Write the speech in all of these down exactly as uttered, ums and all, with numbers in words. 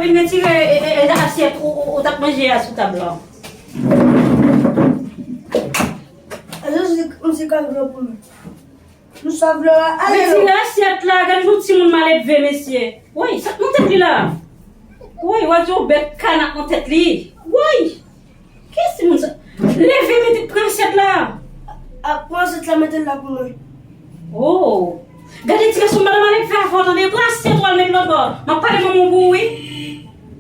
Vin retire e, e, e, asyèt ou, ou, ou t ap manje a sou tab la. Jezi, m se kay vle pou mwen. Nou sa vle a, ale non. Retire asyèt la, gade yon timoun maledve, mesye. Woy, sa k nan tèt li la? Woy, w a di w bèk kanak nan tèt li. Woy! Kiyès timoun sa? Leve, mete, pran asyèt la. A, pran asyèt la, mete l la pou mwen. Oh! Gade ti gason, madanm ale fè afè w tande. Pran asyèt ou al met lòt bò. M ap pale manman w pou ou, wi.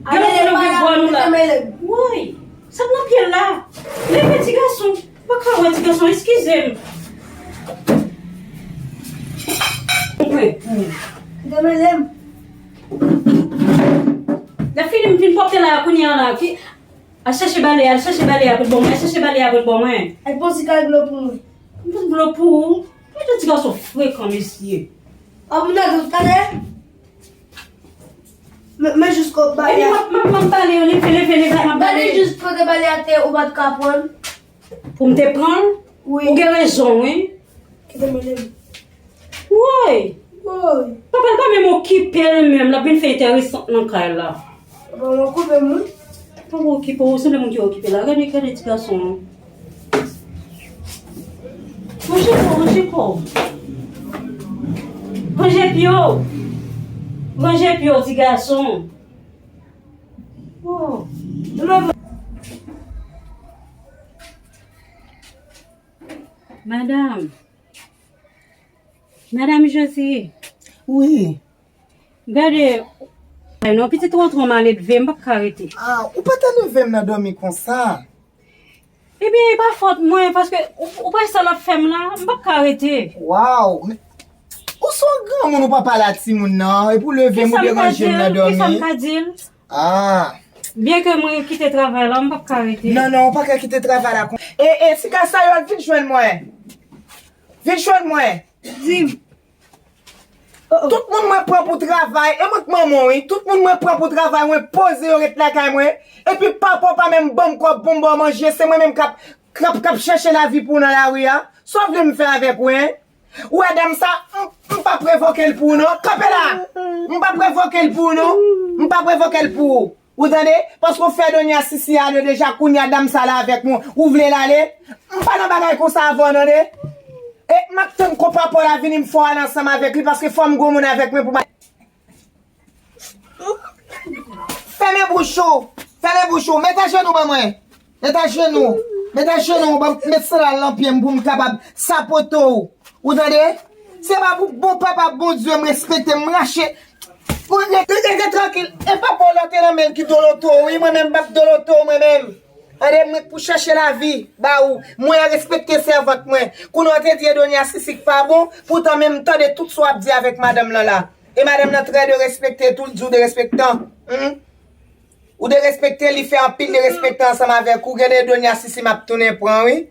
Gade ale, moun yo pa la, bò nou la. Mete men lèg. Woy! Sa k nan pye l la? Leve ti gason. M pa ka wè ti gason, eskize m. Mwen pou. Mete men lèg. Lè fini m fin pòte la kounye a la. Ki, al chèche bale, al chèche bale a pou l ban mwen, al chèche bale a pou l ban mwen. Al pran ti kal dlo pou mwen. M pran dlo pou ou. Mwen ti gason frekan, mesye. A, moun nan dous, tande. Men, men jis kote bale a. Epi m ap, m ap, m ap bale, leve, leve, leve, m ap bale. Gade jis kote bale a te, ou pa t ka pran l. Pou m te pran l? Wi. Ou gen rezon, wi. Kite m leve. Woy! Woy! Papa l pa menm okipe l menm, l ap vin fè enteresan nan kay la. Papa m okipe m, wi. Pa okipe w, se lè moun ki okipe la. Gade, gade ti gason an. Ranje kò w, ranje kò w. Ranje pye w. Ranje pye w, ti gason. Oh. Madanm. Madanm Josie. Wi. Gade, non, pitit ou antre an maledve, m p ap ka rete. Ah, ou pa ta leve m nan dòmi konsa. Ebyen, e pa fòt mwen, paske ou, ou pa wè sa l ap fè m la, m p ap ka rete. Waw, men ou se yon granmoun, ou pa pale a timoun nan, epi w leve m, ou deranje m nan dòmi. Kisa m ka di l? Ah. Byen ke mwen kite travay la, m p ap ka rete. Non, non, ou pa ka kite travay la kon. E, e, ti gaz sa yo, vin jwenn mwen. Vin jwenn mwen. Di m. Oh, oh. Tout moun mwen pran pou travay, e mwen k manman w, wi. Tout moun mwen pran pou travay, mwen poze yo ret lakay mwen. Epi papa w pa menm ban m kòb pou m ba w manje, se mwen menm k ap, k ap, k ap chèche lavi pou w nan lari a. Sa w vle m fè avèk ou, en? Ou wè dam sa, m, m p ap revoke l pou ou non. Kanpe la! M p ap revoke l pou ou non. M p ap revoke l pou ou. Ou tande? Paske w fè Donya Sisi ale deja, kounye a dam sa la avèk mwen. Ou vle l ale? M pa nan bagay konsa avè w, tande? E m ap tann konpa pa w la vini, m fò ale ansanm avèk li, paske fò m gon moun avèk mwen pou m al. Fèmen bouch ou! Fèmen bouch ou! Met ajenou ban mwen! Met ajenou! Met ajenou ban m! Met sandal nan pye m pou m kapab sapote w! Ou tande? Se pa pou bon papa Bondye m respekte m rache. Ou re-, re-, rete trankil. E papa w la te nan men l ki doloto w, wi, mwen menm m p ap doloto w, mwen menm. Tande, mwen k pou chèche lavi ba ou. Mwen respekte sèvant mwen. Kounye a w te di e Donya Sisi k pa bon, poutan menm m tande tout sa w ap di avèk madanm lan la. E madanm nan trè derespekte tou, l di w derespektan. Humm. Ou derespekte, li fè anpil derespektan ansanm avèk ou. Gen de Donya Sisi m ap tounen pran, wi.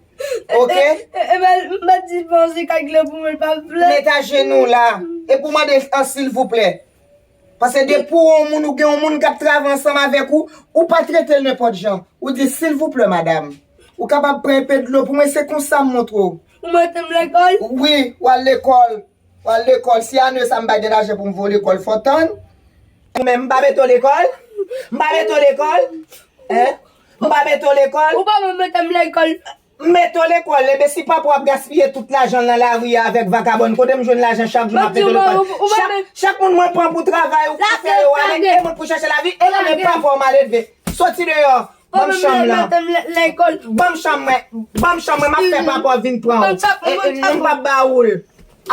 Oke? E, e, e, e, m pa di bon, se kay glo pou mwen, l pa vle. Met ajenou la. E pou mande an silvouplè. Paske depi w yon moun, ou gen yon moun k ap travay ansanm avèk ou, ou pa trete l nenpòt jan. Ou di, silvouplè, madanm, ou kapab pran enpe dlo pou mwen, se konsa m montre w. Ou mete m lekòl? Wi, w al lekòl. W al lekòl. Si ane sa m pa gen lajan pou m voye w lekòl, fò w tann. Ou menm, m pa mete w lekòl? M pa mete w lekòl? Hein? M pa mete w lekòl? Ou pa menm mete m lekòl. M mete w lekòl, enben si papa w ap gaspiye tout lajan l nan lari a avèk vakabòn, kote m jwenn lajan chak jou m ap mete w lekòl? Chak, chak moun mwen pran pou travay ou pou fè yo ale, e mwen pou chèche lavi, e nan men papa w m al elve. Soti deyò, ban m chanm lan. Ban m chanm mwen, ban m chanm mwen, m ap fè papa w vin pran w. E, e, m p ap ba ou l.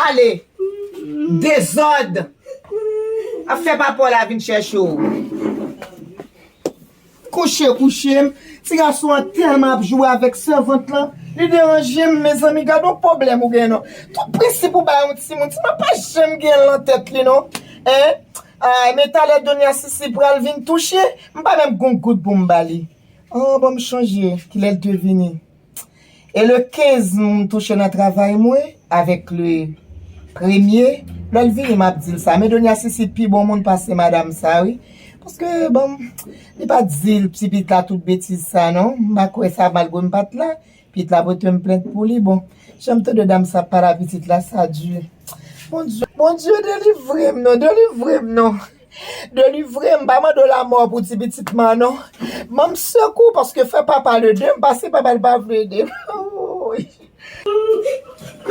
Ale. Dezòd. Ap fè papa w la vin chèche w. Kouche, kouche m. Ti gason an tèlman ap jwe avèk sèvant lan. Li deranje m, mezanmi, gad yon pwoblèm ou gen non. Tout prensip ou bay yon timoun. Timoun pa janm gen l nan tèt li non. Hein? Ay, men talè Donya Sisi pral vin touche. M pa menm gon goud pou m ba li. Oh, ban m chonje. Kilè l te vini? E le kenz, m touche nan travay mwen avèk le premye. Lè l vini, m ap di l sa. Men Donya Sisi pi bon moun pase madanm sa, wi. Paske, bon, li pa t di l, ti pitit la, tout betiz sa, non. M pa kwè sa, malgre m pa t la. Pitit la pote m plent pou li. Bon, jan m tande dam sa ap pale a pitit la, sa di. Bondye, Bondye, delivre m, non, delivre m, non. Delivre m, pa mande w lamò pou ti pitit mwen an non. Ban m sekou, paske fè papa l ede m, pase papa l pa vle ede m. Woy.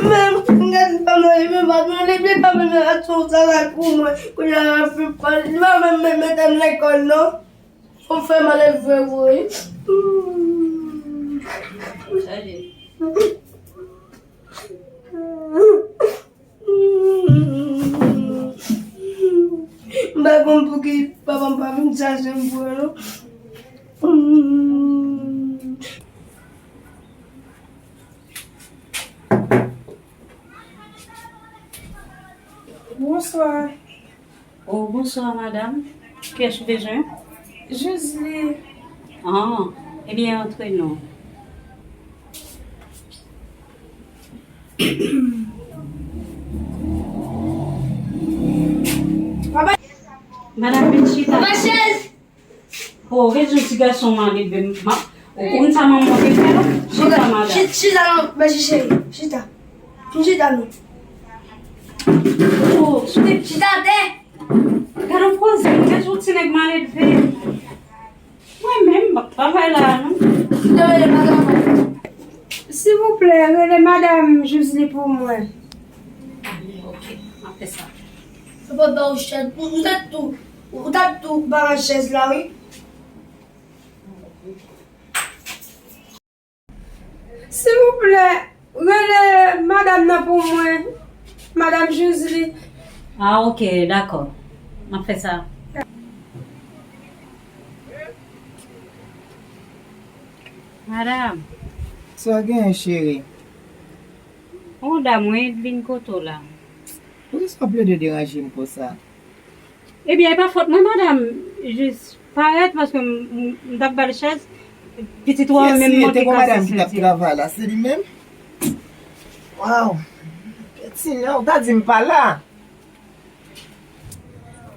Men, gad pa mwen, men pa mwen, li pa mwen, men aksyon sa la pou mwen. Kounye a, li pa menm, menm mete m lekòl non. Ou fè m ale vre, woy. M pa konn pouki papa m pa vin chache m pou yo non. Bonswa. Oh, bonswa, madam. Kiyès ou bezwen? Josely. Ah, ebyen, antre non. Papa, madam, vin chita. Papa, chèz. Oh, rezon ti gason mande ben ma. Ou konn sa manman te fè? Chita, madam. Chita, chita non, bèji cheri. Chita. Chita non. Oh, chita. Chita atè. Gade yon koze, rezon ti nèg maledve. Mwen menm, m pa travay la a non. Silvouplè, rele madam Josely pou mwen. Ok, m ap fè sa. Yo pa ba ou chèz. Ou, ou t ap tou, ou t ap tou ba mwen chèz la, wi. Silvouplè, rele madanm nan pou mwen. Madanm Josely. Ah, ok, dakò. M ap fè sa. Madanm. Sa w genyen, cheri? Yon dam, wi, vin kote w la. Poukisa w ap plede deranje m konsa? Ebyen, e pa fòt mwen, madanm. Jis parèt, paske m, m, m t ap ba l chèz. Pitit ou an menm monte kase senti. Kiyès li ye? Te gon madanm ki t ap travay la, se li menm? Waw. Pètinyan, ou ta di m pa la.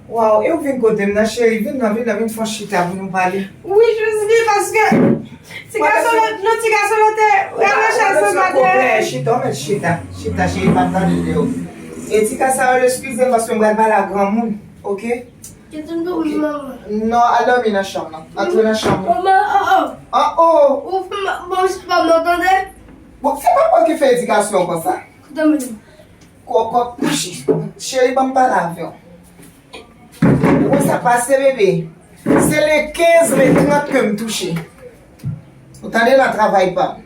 Waw, e ou vin kote m nan, cheri? Vin nan, vin nan, vin fè yon chita pou nou pale. Wi, Josely, paske ti gason, non, ti gason nan te rale chèz nan maten. Chita, w mèt chita. Chita, cheri, m ap tande de ou. E ti Kasayòl, eskize m, paske m pral pale ak granmoun, oke? Kite m dòmi, manman. Non, al dòmi nan chanm nan. Antre nan chanm ou. Manman, oh, oh. Ah, oh. Ou fè m, bon, se pa mwen, tande? Bon, se pa mwen ki fè edikasyon konsa. Koute m. Kòkòt mouche. Cheri, ban m pale avè w. Ou wè sa k pase, bebe? Se le kenz, le trant ke m touche. Ou tande, nan travay pa m.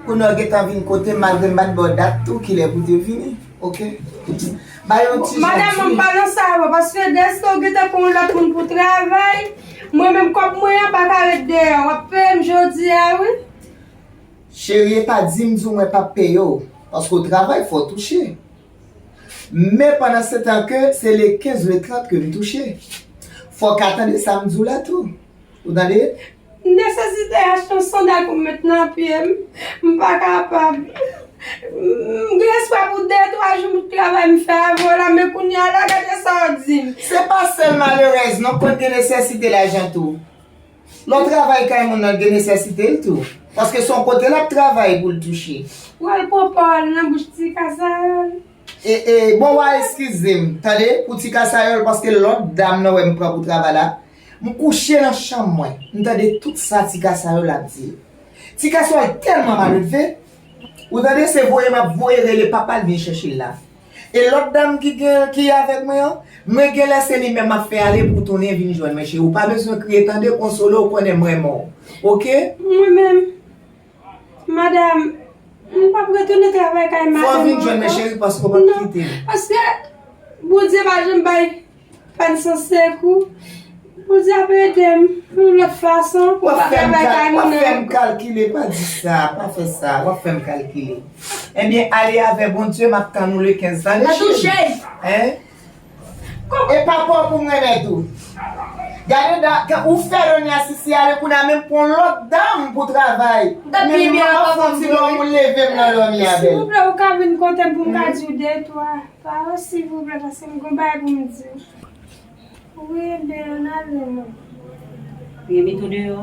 Kounye a w gentan vin kote m, malgre m pa t ba w dat tou, kilè pou te vini, oke? Ba yo ti jan. Madanm, m pa nan sa yo, paske dèske w gentan pran yon lòt moun pou travay, mwen menm kòb mwen an pa ka ret dèyè, w ap peye m jodi a, wi. Cheri, e pa di m di w mwen p ap peye w, paske w travay, fò w touche. Men pandan se tan ke se le kenz, le trant ke m touche. Fò w ka tande sa m di w la tou. Ou tande? M nesesite achte yon sandal pou m met nan pye m. M pa kapab. M gen espwa pou de, twa jou m travay m fè avè w la, men kounye a la, gade sa w di m. Se pa sèl malerèz non, konn gen nesesite lajan tou. Lè w travay kay moun nan, gen nesesite l tou. Paske se yon kote l ap travay pou l touche. Ou al pran pawòl nan bouch ti Kasayòl. E, e, bon, w a eskize m, tande, pou ti Kasayòl, paske lòt dam nan wè m pran pou travay la. M kouche nan chanm mwen, m tande tout sa ti Kasayòl ap di. Ti Kasayòl tèlman malelve, ou tande, se voye m ap voye rele papa l vin chèche l la. E lòt dam ki gen, ki avèk mwen an, mwen genlè se li menm m ap fè ale pou tounen vin jwenn mwen, cheri. Ou pa bezwen kriye, tande, konsole w, konnen m renmen w. Oke? Mwen menm, madanm, m p ap retounen travay kay madanm. Fò w vin jwenn mwen, cheri, paske w p ap kite m. Non, paske Bondye pa janm bay Pèn san sekou. Bondye ap ede m yon lòt fason pou m pa travay kay moun nan. W ap fè m kalkile, pa di sa, pa fè sa, w ap fè m kalkile. Ebyen, ale avè Bondye, m ap tann ou le kenz. Tande, cheri. Hein? E pa pa w pou m renmen tou. Gade da, ou fè Donya Sisi ale, kounye a menm pran lòt dam pou travay. Menm m ap fè yon ti dòmi, ou leve m nan dòmi avè l. Silvouplè, ou ka vin kote m pou m ka di w de twa. Pawòl, silvouplè, paske m gon bagay pou m di w. Wi, ebyen, ann ale non. Li mete w deyò?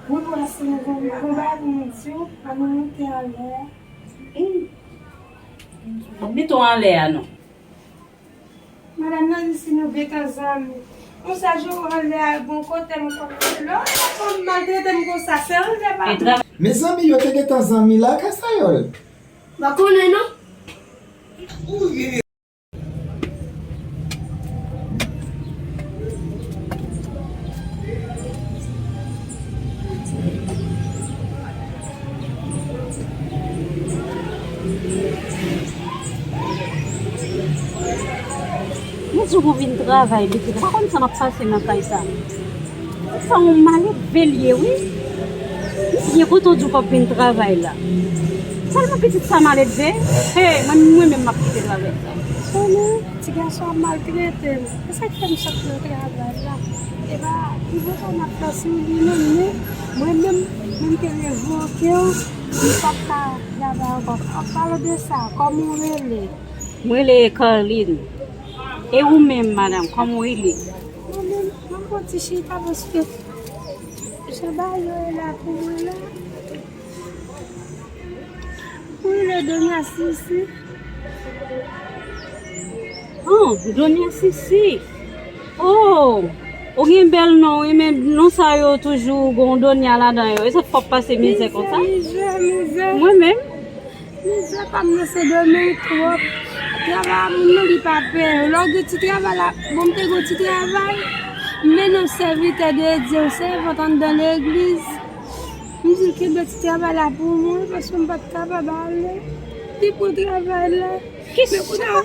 Wi, paske m gon, gon bagay pou m di w, ann nou moute anlè a. Ey! M ap mete w anlè a non. Madanm nan di si nou gentan zanmi. Konsa, Joe, anlè al bon kote m konn lè w ta konn maltrete m konsa, se anlè pa. Mezanmi, yo te gentan zanmi lakay Sayòl. M pa konnen non. Mwen di w pou vin travay, pitit. Ou pa konn sa m ap pase nan kay sa. Sa yon maledve l ye, wi. M byen kontan w di w p ap vin travay la. Sèlman pitit sa maledve. Hey, mwen, mwen menm m ap kite travay sa. Konnen, ti gason ap maltrete m. Se sa k fè m sot nan travay la. E pa, li voye m ap fè sou li menm, men mwen menm, mwen te revoke w, m p ap ka travay ankò. An palan de sa, kòman w rele? Mwen rele Carline. E ou menm, madanm, kòman w rele? Mwen menm, mwen pran ti chita paske jan bagay yo ye la pou mwen la. Mwen rele Donya Sisi. Oh, Donya Sisi. Oh, ou gen bèl non, wi, men non sa yo toujou gon Donya ladan yo. E sa fòk pase mizè konsa? Mizè, mizè, mizè. Mwen menm? Mizè pa m nan Sendomeng twòp. Travay a moun nan li pa peye. Lè w gen ti travay la, bon, m te gen ti travay. M mennen yon sèvitè de Dye, yon sèvant anndan legliz. M di l kenbe ti travay la pou mwen, paske m pa t kapab ale. Li pran travay la. Kisa? Men kounye a,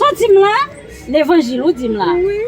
sa w di m la? Levanjil ou di m la? Wi.